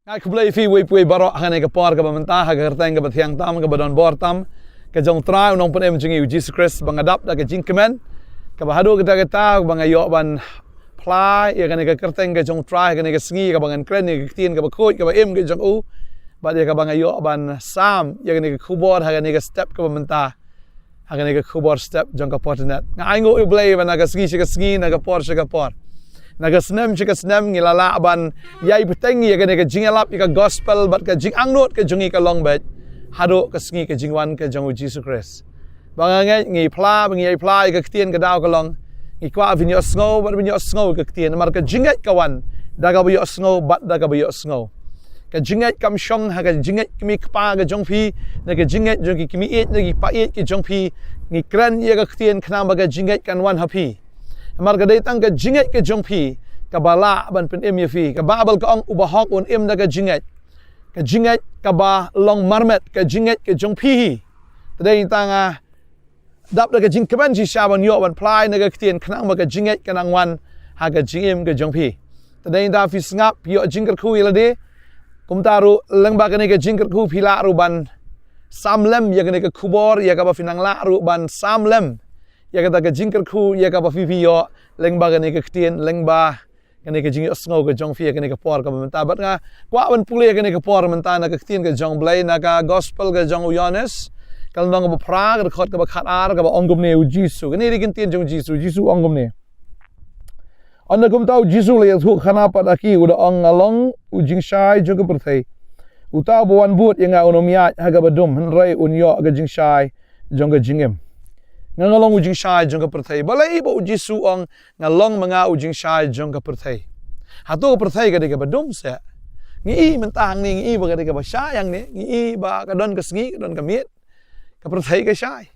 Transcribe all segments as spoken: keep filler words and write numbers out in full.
Nga khublei ïa phi uwei pa uwei baroh ha kane ka por kaba mynta ha ka kyrteng kaba thiang tam kaba don bor tam ka jong u Trai u Nongpynim jong ngi u Jisu Khrist, ba nga dap da ka jingkmen kaba haduh katta katta ba nga ïoh ban phla ïa kane ka kyrteng ka jong u Trai ha kane ka sngi kaba ngan kren ïa ka ktien kaba khuid kaba im ka jong u, bad ïa kaba nga ïoh ban sam ïa kane ka khubor ha kane ka step kaba mynta. Ha kane ka khubor step jong ka por tynat, nga ainguh ïa u Blei ba na ka sngi sha ka sngi, na ka por sha ka por, na ka snem sha ka snem ngi la lah ban ïai bteng ïa kane ka jingïalap ïa ka gospel bad ka jingangnud ka jong ngi ka long beit haduh ka sngi ka jingwan ka jong u Jisu Khrist. Ba nga ngeit ngi phla, ba ngi ïai phla ïa ka ktien ka daw ka long, ngi kwah ban ïohsngew bad ban ïohsngew ïa ka ktien, namar ka jingngeit ka wan da kaba ïohsngew bad da kaba ïohsngew. Ka jingngeit kam shong ha ka jingngeit kmie kpa ka jong phi, na ka jingngeit jong ki kmie ïeit na ki kpa ïeit ki jong phi. Ngi kren ïa ka ktien khnang ba ka jingngeit kan wan ha phi. Namar ka dei tang ka jingngeit ka jong phi kaba lah ban pynim ïa phi. Ka Baibl ka ong, u bahok un im da ka jingngeit. Ka jingngeit kaba long marmet, ka jingngeit ka jong phi hi. Te dei tang, ah, dap da ka jingkmen shisha ban ïoh ban phla ïa kane ka ktien khnang ba ka jingngeit ka nang wan ha ka jingim ka jong phi. Te dei tang phi sngap, phi ïoh jingkyrkhu ïa lade. Kumta ruh lyngba kane ka jingkyrkhu phi lah ruh ban sam lem ïa kane ka khubor ïa kaba phi nang lah ruh ban sam lem ïa kata ka jingkyrkhu ïa kaba phi phi ïoh lyngba kane ka ktien, lyngba kane ka jingïohsngew ka jong phi ha kane ka por kaba mynta. Bad nga kwah ban pule ha kane ka por mynta na ka ktien ka jong u Blei na ka gospel ka jong u Ïoannis, ka lynnong kaba phra, ka dkhot kaba khatar, kaba ong kumne u Jisu. Kane dei ka ktien jong u Jisu, u Jisu u ong kumne. Ynda kumta u Jisu u la ïathuh khana pat ha ki, u da ong, nga long u jingshai jong ka pyrthei. Uta uba wan bud ïa nga un ym ïaid ha kaba dum, hynrei un ïoh ka jingshai jong ka jingim. Nga, nga long u jingshai jong ka pyrthei. Balei ba u Jisu u ong, nga long ma nga u jingshai jong ka pyrthei? Hato ka pyrthei ka dei kaba dum seh? Ngi i mynta hangne, ngi i ba ka dei kaba shai hangne, ngi i ba ka don ka sngi, ka don ka miet, ka pyrthei ka shai.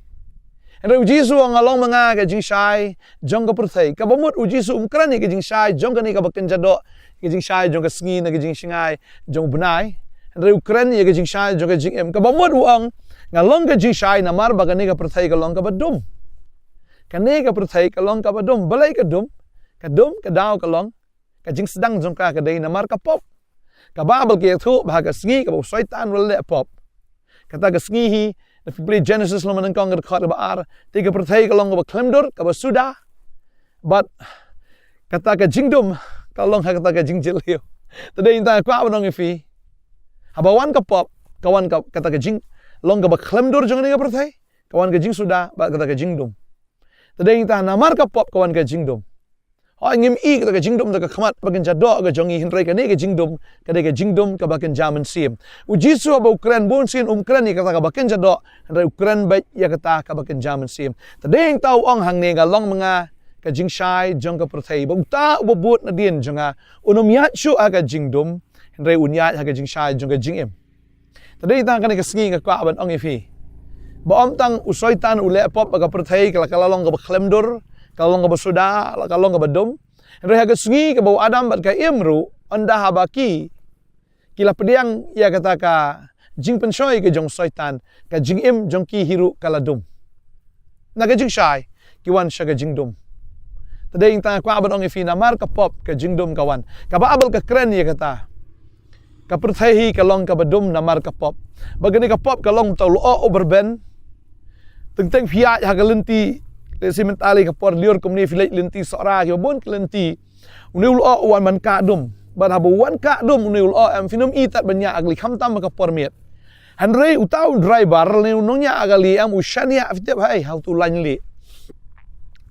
Hynrei u Jisu u ong, nga long ma nga ka jingshai jong ka pyrthei. Kaba mut u Jisu um kren ïa ka jingshai jong kane kaba kynja doh, ka jingshai jong ka sngi na ka jingshngaiñ jong u bnai. Hynrei u kren ïa ka jingshai jong ka jingim. Kaba mut u ong, nga long ka jingshai namar ba kane ka pyrthei ka long kaba dum. Kane ka pyrthei ka long kaba dum. Balei ka dum? Ka dum, ka daw ka long, ka jingsdang jong ka ka dei namar ka pop. Ka Baibl ka ïathuh ba ha ka sngi kaba u Soitan u la leh pop. Kata ka sngi hi, lada phi pule Genesis lynnong ba nyngkong, ka dkhot kaba ar, te ka pyrthei ka long kaba khlem dur, kaba suda. Bad kata ka jingdum ka long ha kata ka jingjylliew. Te dei tang nga kwah ban ong ïa phi, haba wan ka pop, ka wan ka, kata ka jing, long kaba khlem dur jong kane ka pyrthei, ka wan ka jingsuda bad kata ka jingdum. Te dei tang namar ka pop ka wan ka jingdum. Hooid, ngim i kata ka jingdum da ka khmat ba kynja doh ka jong ngi, hynrei kane ka jingdum ka dei ka jingdum kaba kynja mynsiem. U Jisu haba u kren bun sien um kren ïa kata kaba kynja doh, hynrei u kren beit ïa kata kaba kynja mynsiem. Te dei tang u ong hangne, nga long ma nga ka jingshai jong ka pyrthei. Ba uta uba bud nadien jong nga un ym ïaid shuh ha ka jingdum, hynrei un ïaid ha ka jingshai jong ka jingim. Te dei tang kane ka sngi nga kwah ban ong ïa phi, ba ym tang u Soitan u leh pop ba ka pyrthei ka la, ka la long kaba khlem dur, ka la long kaba suda, la ka long kaba dum. Hynrei ha ka sngi kaba u Adam bad ka Im ruh, ynda haba ki, ki la pdiang ïa kata ka jingpynshoi ka jong u Soitan, ka jingim jong ki hi ruh ka la dum. Na ka jingshai ki wan sha ka jingdum. Te dei tang nga kwah ban ong ïa phi, namar ka pop ka jingdum ka wan. Ka Baibl ka kren ïa kata. Ka pyrthei hi ka long kaba dum namar ka pop. Ba kane ka pop ka long uta u lyoh u byrben. Teng teng phi ïaid ha ka lynti, lehse mynta lei ka por lyiur kumne phi leit lynti Sohra kiba bun ki lynti. Une u lyoh u wan ban kah dum. Bad haba u wan kah dum une u lyoh em, phin ym i tad ban ñiah kali khamtam ha ka por miet. Hynrei uta u driver lane u nongñiah kali em u shaniah, phi tip, hai, ha utu u lain lieh.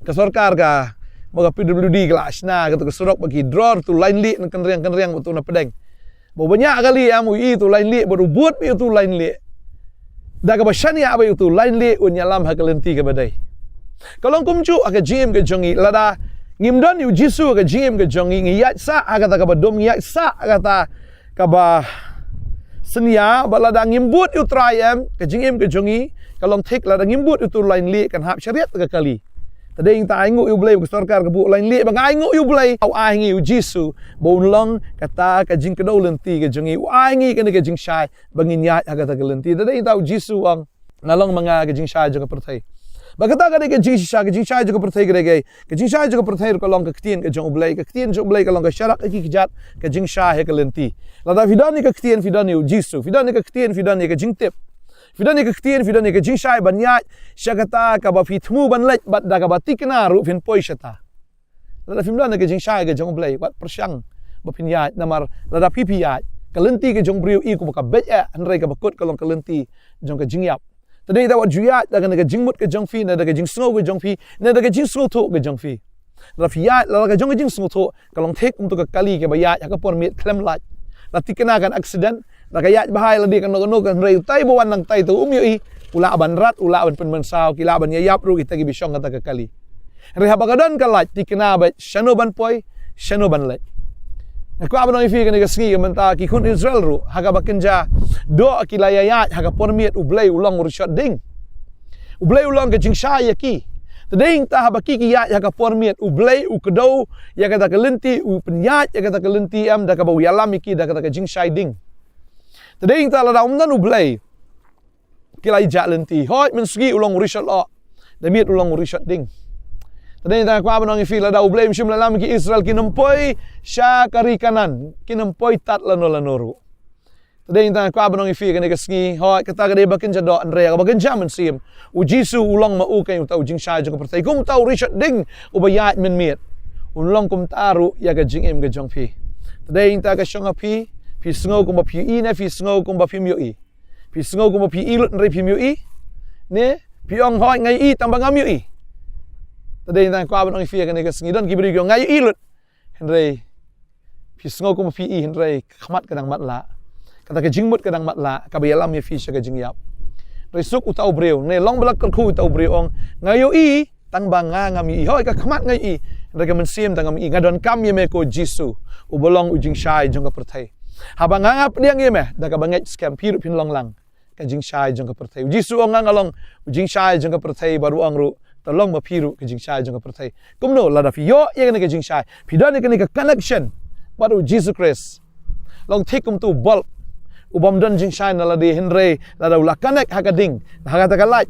Ka sorkar ka, ba ka P W D ka la shna katu ka surok ba ki draw utu u lain lieh na kynriang kynriang bad utu na pdeng. Ba u ba ñiah kali em u i utu u lain lieh bad u bud beit utu u lain lieh. Da kaba shaniah beit utu u lain lieh un ïalam ha ka lynti kaba dei. Ka long kumjuh ha ka jingim ka jong ngi, lada ngim don ïa u Jisu ha ka jingim ka jong ngi, ngi ïaid sah ha kata kaba dum, ngi ïaid sah ha kata kaba synñia, bad lada ngim bud ïa u Trai em, ka jingim ka jong ngi ka long thik, lada ngim bud ïa utu u lain lieh kan hap shariat ka kali. Te dei tang nga ainguh ïa u Blei ba ka sorkar ka buh u lain lieh, ba nga ainguh ïa u Blei u ai ngi ïa u Jisu ba un long kata ka jingkdew lynti ka jong ngi, u ai ngi kane ka jingshai ba ngin ïaid ha kata ka lynti. Te dei tang u Jisu u ong, nga long ma nga ka jingshai jong ka pyrthei. Ba kata ka dei ka jingshisha, ka jingshai jong ka pyrthei ka dei ka, ka jingshai jong ka pyrthei ruh ka long ka ktien ka jong U Blei, ka ktien jong U Blei ka long ka sharak ka ki kjat, ka jingshai ha ka lynti. Lada phi don ïa ka ktien, phi don ïa U Jisu, phi don ïa ka ktien, phi don ïa ka jingtip. Phi don ïa ka ktien, phi don ïa ka jingshai ban ïaid sha kata kaba phi thmu ban leit, bad da kaba thikna ruh phin poi shata. Lada phim don ïa ka jingshai ka jong U Blei, wat pyrshang ba phin ïaid, namar lada phi phi ïaid, ka lynti ka jong u briew i kumba ka beit eh, hynrei kaba kut ka long ka lynti jong ka jingïap. Te dei ïa kata wat ju ïaid da kane ka jingmut ka jong phi, ne da ka jingsngew ka jong phi, ne da ka jingsngewthuh ka jong phi. Lada phi ïaid lada ka jong ka jingsngewthuh, ka long thik kumto ka kali kaba ïaid ha ka por miet khlem light. La thikna kan accident, da ka ïaid bha ïa lade kano kano, hynrei utai ba wan nangtai te um ïohi, u lah ban rat, u lah ban pynmynsaw, ki lah ban ïaïap ruh kita kiba shong ha kata ka kali. Hynrei haba ka don ka light, thikna beit shano ban poi, shano ban leit. Nga kwah ban ong ïa phi kane ka sngi, ka mynta ki khun Israel ruh, ha kaba kynja doh ki la ïaïaid ha ka por miet, U Blei u long u rishot ding. U Blei u long ka jingshai ïa ki. Te dei ïa kata haba ki ki ïaid ha ka por miet, U Blei u kdew ïa kata ka lynti, u pynïaid ïa kata ka lynti em, da kaba u ïalam ïa ki da kata ka jingshai ding. Te dei ïa kata lada um don U Blei, ki la ïaid lynti. Hooid, mynsngi u long u rishot lyoh, da miet u long u rishot ding. Te dei ïa kata nga kwah ban ong ïa phi, lada U Blei um shym la ïalam ïa ki Israel, kin ym poi sha ka ri Kanaan, kin ym poi tad lano lano ruh. Te dei ïa kata nga kwah ban ong ïa phi kane ka sngi, hooid, kata ka dei ba kynja doh, hynrei kaba kynja mynsiem, U Jisu u long ma u kane uta u jingshai jong ka pyrthei, kumta u rishot ding uba ïaid mynmiet. Un long kumta ruh ïa ka jingim ka jong phi. Te dei ïa kata ka shong ha phi, phi sngew kumba phi ïohi ne phi sngew kumba phim ïohi. Phi sngew kumba phi ïohi lut hynrei phim ïohi, ne phi ong, hooid, nga ïohi tang ba ngam ïohi. Te dei ïa kata nga kwah ban ong ïa phi kane ka sngi, don ki briew ki ong nga ïohi lut, hynrei phi sngew kumba phi ïohi, hynrei ka khmat ka dang matlah. Kata ka jingmut ka dang matlah, kaba ïalam ïa phi sha ka jingïap. Hynrei suk uta u briew, ne long ba la kyrkhu uta u briew, ong, nga ïohi tang ba nga ngam ïohi. Hooid, ka khmat nga ïohi, hynrei ka mynsiem tang ngam ïohi. Nga donkam ïa me ko Jisu, uba long u jingshai jong ka pyrthei. Haba nga nga pdiang ïa me da kaba ngeit skhem, phi ruh phin long lang ka jingshai jong ka pyrthei. U Jisu u ong, nga nga long u jingshai jong ka pyrthei, bad u ong ruh, to long ma phi ruh ka jingshai jong ka pyrthei. Kumno lada phi ïoh ïa kane ka jingshai, phi don ïa kane ka connection bad U Jisu Khrist? Long thik kumto u bulb ubym don jingshai na lade, hynrei lada u la connect ha ka ding, ha kata ka light,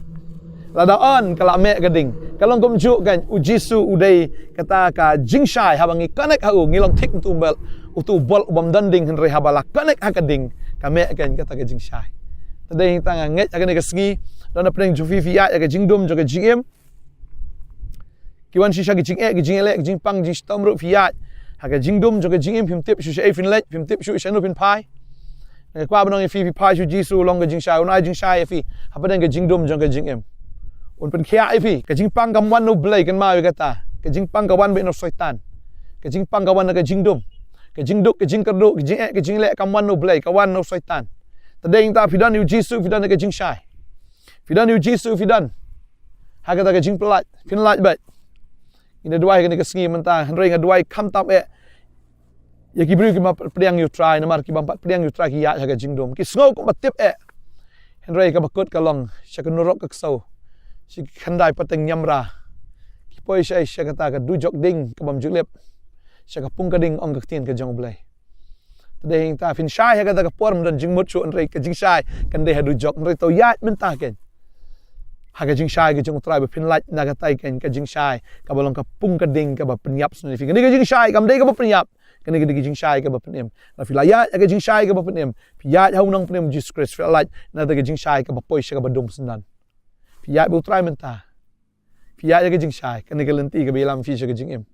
lada on ka la meh ka ding. Ka long kumjuh kan, U Jisu u dei kata ka jingshai, haba ngi connect ha u ngi long thik kumto u bulb, uto u bulb ubym don ding, hynrei haba la connect ha ka ding, ka meh kan kata ka jingshai. Te dei ïa kata nga ngeit ha kane ka sngi, don hapdeng jong phi phi ïaid ïa ka jingdum jong ka jingim. Ki wan shisha ki jingeh, ki jingeh leh, ki jingpang, jingshitom ruh phi ïaid ha ka jingdum jong ka jingim, phim tip shuh shaei phin leit, phim tip shuh shano phin phai. Nga kwah ban ong ïa phi, phi phai sha U Jisu, u long ka jingshai, un ai jingshai ïa phi hapdeng ka jingdum jong ka jingim. Un pynkhiah ïa phi. Ka jingpang kam wan na U Blei, kynmaw ïa kata. Ka jingpang ka wan beit na u Soitan. Ka jingpang ka wan na ka jingdum. Ka jingduk, ka jingkyrduh, ka jingeh, ka jingleh kam wan na U Blei, ka wan na u Soitan. Te dei ïa kata phi don ïa U Jisu, phi don ïa ka jingshai. Phi don ïa U Jisu, phi don ha kata ka jingpyllait, phin lait beit. Ngi da duwai kane ka sngi mynta, hynrei nga duwai khamtam eh ïa ki briew ki bym pat pdiang ïa U Trai, namar ki bym pat pdiang ïa U Trai ki ïaid ha ka jingdum, ki sngew kumba tip eh. Hynrei kaba kut ka long sha ka nurok ka ksew, sha ki khyndai pateng niamra. Ki poi sha, sha kata ka dujok ding ka bym ju lip, sha ka pung ka ding, ong ka ktien ka jong U Blei. Te dei ïa kata phin shai ha kata ka por, ym don jingmut shuh, hynrei ka jingshai kan dei ha dujok, hynrei to ïaid mynta kan ha ka jingshai ka jong U Trai ba phin lait na katai kan ka jingshai kaba long ka pung ka ding kaba pynïap sngewbha ïa phi. Kane ka jingshai kam dei kaba pynïap, kane ka dei ka jingshai kaba pynim. Lada phi la ïaid ha ka jingshai kaba pynim, phi ïaid ha U Nongpynim Jisu Khrist, phi la lait na kata ka jingshai kaba poi sha kaba dum syndon. Phi ïaid bad U Trai mynta. Phi ïaid ha ka jingshai, kane ka lynti kaba ïalam ïa phi sha ka jingim.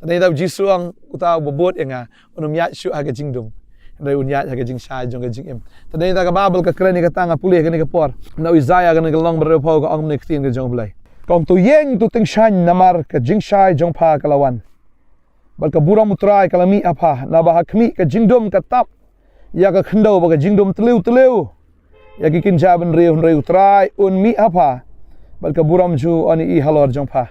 Te dei ïa kata U Jisu u ong, uta uba bud ïa nga, un ym ïaid shuh ha ka jingdum, hynrei un ïaid ha ka jingshai jong ka jingim. Te dei ïa kata ka Baibl ka kren ïa kata, nga pule ha kane ka por na u Isaïah, kane ka lynnong ba hynriewphew, ka ong kumne ka ktien ka jong U Blei. Ka ong, to ïeng, to tyngshaiñ, namar ka jingshai jong pha ka la wan, bad ka burom U Trai ka la mih ha pha. Naba ha khmih ka jingdum ka tap ïa ka khyndew, bad ka jingdum tliw tliw ïa ki kynja bynriew, hynrei U Trai un mih ha pha, bad ka burom jong u un ïohi halor jong pha.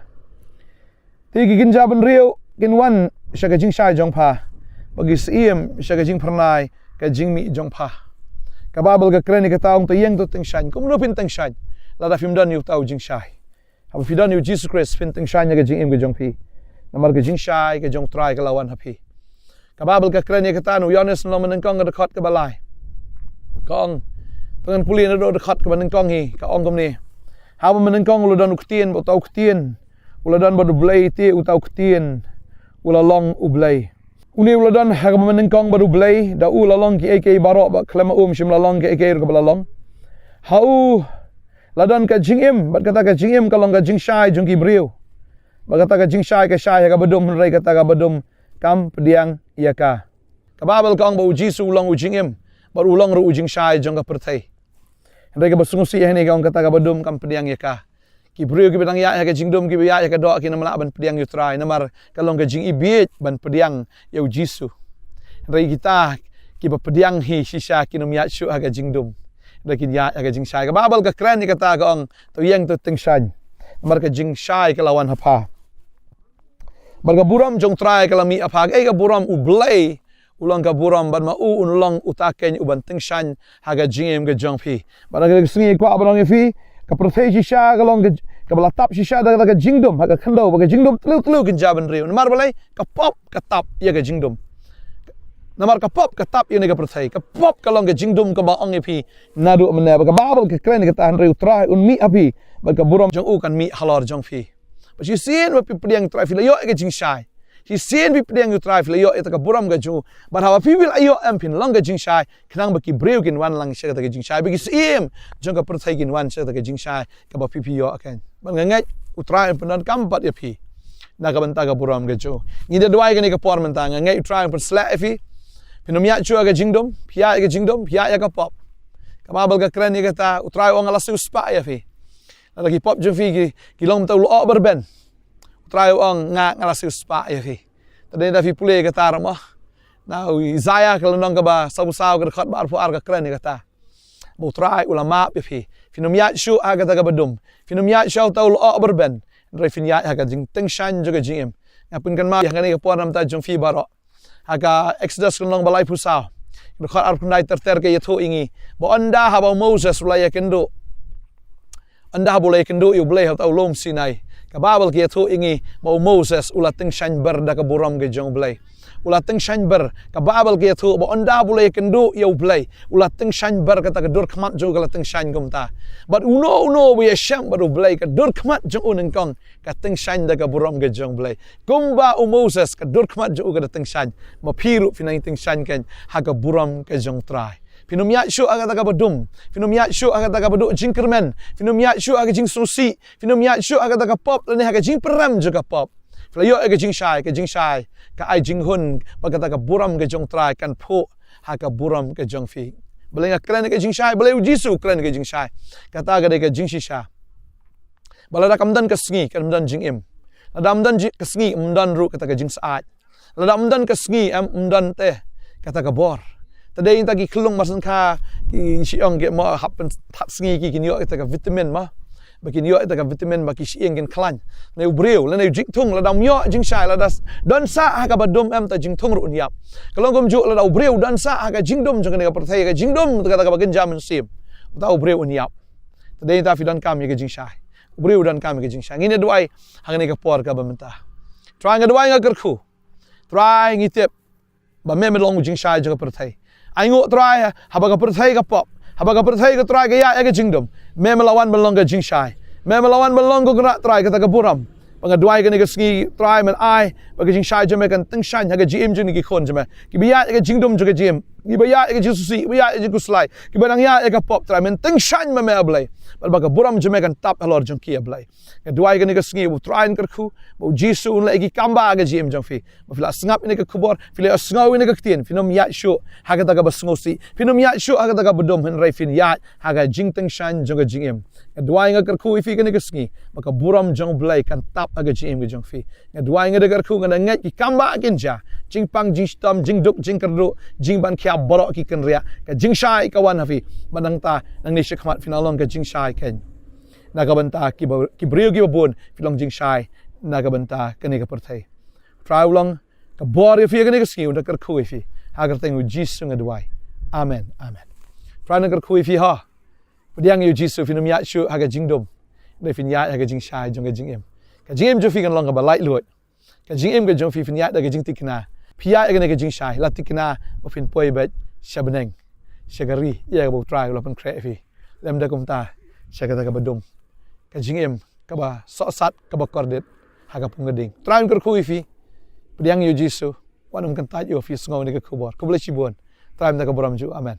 Te ki kynja bynriew kin wan sha ka jingshai jong pha, bad ki syiem sha ka jingphyrnai ka jingmih jong pha. Ka Baibl ka kren ïa kata, ong, to ïeng, to tyngshaiñ. Kumno phin tyngshaiñ lada phim don ïa uta u jingshai? Haba phi don ïa U Jisu Khrist, phin tyngshaiñ ïa ka jingim ka jong phi, namar ka jingshai ka jong U Trai ka la wan ha phi. Ka Baibl ka kren ïa kata na u Ïoannis lynnong ba nyngkong, ka dkhot kaba lai. Ka ong, to ngan pule naduh dkhot kaba nyngkong hi, ka ong kumne: Haba mynnyngkong u la don u Ktien, bad uta u Ktien u la don bad U Blei, te uta u Ktien u la long U Blei. Une u la don ha kaba mynnyngkong bad U Blei, da u la long kiei kiei baroh, bad khlem ma u ym shym la long kiei kiei ruh kaba la long. Ha u la don ka jingim, bad kata ka jingim ka long ka jingshai jong ki briew. Bad kata ka jingshai ka shai ha kaba dum, hynrei kata kaba dum kam pdiang ïa ka. Ka Baibl ka ong ba U Jisu u long u jingim, bad u long ruh u jingshai jong ka pyrthei. Hynrei kaba sngewsih hangne ka ong kata kaba dum kam pdiang ïa ka. Ki briew kiba dang ïaid ha ka jingdum, kiba ïaid ha ka doh, kim lah ban pdiang ïa U Trai, namar ka long ka jingibieit ban pdiang ïa U Jisu. Hynrei kita kiba pdiang hi shisha kin ym ïaid shuh ha ka jingdum, hynrei kin ïaid ha ka jingshai. Ka Baibl ka kren ïa kata, ka ong, to ïeng to tyngshaiñ, namar ka jingshai ka la wan ha pha. Bad ka burom jong U Trai ka la mih ha pha. Kaei ka burom? U Blei u long ka burom, bad ma u un long uta keiñ uban tyngshaiñ ha ka jingim ka jong phi. Bad ha kane ka sngi kwah ban ong ïa phi, ka pyrthei shisha ka long ka, kaba la tap shisha da ka jingdum ha ka khyndew, bad ka jingdum tliw tliw kin jia bynriew. Namar balei? Ka pop ka tap ïa ka jingdum. Namar ka pop ka tap ïa kane ka pyrthei, ka pop ka long ka jingdum kaba ong ïa phi naduh mynne. Bad ka Baibl ka kren ïa kata, hynrei U Trai un mih ha phi, bad ka burom jong u kan mih halor jong phi. Bad shisien ba phi pdiang U Trai phi la ïoh ïa ka jingshai. Shisien phi pdiang U Trai phi la ïoh ïa kata ka burom ka jong u. Bad haba phi phi la ïoh em, phin long ka jingshai, khnang ba ki briew kin wan lang sha kata ka jingshai, ba ki syiem jong ka pyrthei kin wan sha kata ka jingshai kaba phi phi ïoh keiñ. Bad nga ngeit U Trai un pyndonkam pat ïa phi na ka bynta ka burom ka jong u. Ngi da duwai kane ka por mynta, nga ngeit U Trai un pynshlur ïa phi. Phin ym ïaid shuh ha ka jingdum, phi ïaid ha ka jingdum, phi ïaid ha ka pop. Ka Baibl ka kren ïa kata, U Trai u ong, nga la siewspah ïa phi. Lada ki pop jong phi ki, ki long kumta u lyoh byrben, U Trai u ong, nga, nga la siewspah ïa phi. Te dei da phi pule kata ruh mo, na u Isaïah ka lynnong kaba sawphew saw, ka dkhot ba arphew ar ka kren ïa kata, ba U Trai u la map ïa phi. Phin ym ïaid shuh ha kata kaba dum, phin ym ïaid shuh ha uta u lyoh byrben, hynrei phin ïaid ha ka jingtyngshaiñ jong ka jingim. Nga pynkynmaw ïa kane ka por na ka bynta jong phi baroh. Ha ka Exodus ka lynnong ba laiphew saw, ka dkhot arphew khyndai ter ter ka ïathuh ïa ngi ba ynda haba u Moses u la ïakynduh, ynda haba u la ïakynduh ïa U Blei ha uta u lum Sinai, ka Baibl ka ïathuh ïa ngi ba u Moses u la tyngshaiñ bor da ka burom ka jong U Blei. U la tyngshaiñ bor. Ka Baibl ka ïathuh ba ynda haba u la ïakynduh ïa U Blei, u la tyngshaiñ bor, kata ka dur khmat jong u ka la tyngshaiñ kumta. Bad uno uno uba ïashem bad U Blei, ka dur khmat jong u nyngkong ka tyngshaiñ da ka burom ka jong U Blei. Kumba u Moses ka dur khmat jong u ka da tyngshaiñ, ma phi ruh phin nang tyngshaiñ keiñ ha ka burom ka jong U Trai. Phin ym ïaid shuh ha kata kaba dum, phin ym ïaid shuh ha kata kaba duh jingkyrmen, phin ym ïaid shuh ha ka jingsngewsih, phin ym ïaid shuh ha kata ka pop lane ha ka jingpyrem jong ka pop. Phi la ïoh ïa ka jingshai, ka jingshai ka ai jinghun ba kata ka burom ka jong U Trai kan phuh ha ka burom ka jong phi. Balei nga kren ïa ka jingshai? Balei U Jisu u kren ïa ka jingshai? Kata ka dei ka jingshisha ba lada kam don ka sngi kam don jingim. Lada ym don ji-, ka sngi ym don ruh kata ka jingshai. Lada ym don ka sngi em, ym don te kata ka bor. Te dei kita ki khyllung marsyngkha ki shu ong ki mo hap pyn-, hap sngi ki kin ïoh kita ka vitamin mo, ba kin ïoh kita ka vitamin ba ki shyieng kin khlaiñ. Ne u briew lane u jingthung, lada ym ïoh jingshai, lada s-, don sah ha kaba dum em, ta jingthung ruh un ïap. Ka long kumjuh lada u briew don sah ha ka jingdum jong kane ka pyrthei, ka jingdum kata kaba kynja mynsiem, uta u briew un ïap. Te dei kita phi donkam ïa ka jingshai, u briew u donkam ïa ka jingshai. Ngin ïa duwai ha kane ka por kaba mynta. Trai, nga duwai, nga kyrkhu, Trai, ngi tip ba me me long u jingshai jong ka pyrthei. Ai nguh Trai, haba ka pyrthei ka pop, haba ka pyrthei ka, Trai, ka ïaid ïa ka jingdum, me me la wan ban long ka jingshai. Me me la wan ban long, ko Kynrad Trai, kata ka burom. Ba nga duwai kane ka sngi Trai, men ai ba ka jingshai jong me kan tyngshaiñ ha ka jingim jong kine ki khun jong me, kiba ïaid ïa ka jingdum jong ka jingim, kiba ïaid ïa ka jingsngewsih, kiba ïaid ïa ka jingkhuslai, kiba dang ïaid ïa ka pop, Trai, men tyngshaiñ ma me, A Blei. Bad ba ka burom jong me kan tap halor jong ki, A Blei. Nga duwai kane ka sngi ba U Trai un kyrkhu, ba U Jisu un leh ïa ki kam ba ha ka jingim jong phi. Ba phi la sngap ïa kane ka khubor, phi la sngew ïa kane ka ktien, phin ym ïaid shuh ha kata kaba sngewsih, phin ym ïaid shuh ha kata kaba dum, hynrei phin ïaid ha ka jingtyngshaiñ jong ka jingim. Nga duwai, nga kyrkhu ïa phi kane ka sngi ba ka burom jong U Blei kan tap ha ka jingim ka jong phi. Nga duwai, nga da kyrkhu, nga da ngeit ki kam ba kin jia, jingpang, jingshitom, jingduk, jingkyrduh, jingban khia baroh ki kynriah, ka jingshai ka wan ha phi. Ba nangta nangne shakhmat phin nang long ka jingshai keiñ. Na ka bynta kiba, ki briew kiba bun, phi long jingshai na ka bynta kane ka pyrthei. Trai, u long ka bor ïa phi ha kane ka sngi, u da kyrkhu ïa phi. Ha ka kyrteng U Jisu nga duwai. Amen. Amen. Trai, nang kyrkhu ïa phi ha. Pdiang ïa U Jisu, phin ym ïaid shuh ha ka jingdum, hynrei phin ïaid ha ka jingshai jong ka jingim. Ka jingim jong phi kan long kaba laitluid. Ka jingim ka jong phi phin ïaid da ka jingthikna. Phi ïaid ha kane ka jingshai, la thikna ba phin poi beit sha bneng, sha ka ri ïa kaba U Trai u la pynkhreh ïa phi, lymda kumta sha kata kaba dum. ka jingim kaba sohsat, kaba kordit ha ka pung ka ding. Trai, ngi kyrkhu ïa phi, pdiang ïa u Jisu, wat nym kyntait ïa u, phi sngew ïa ka khubor. Khublei shibun. Trai, ynda ka burom jong u. Amen.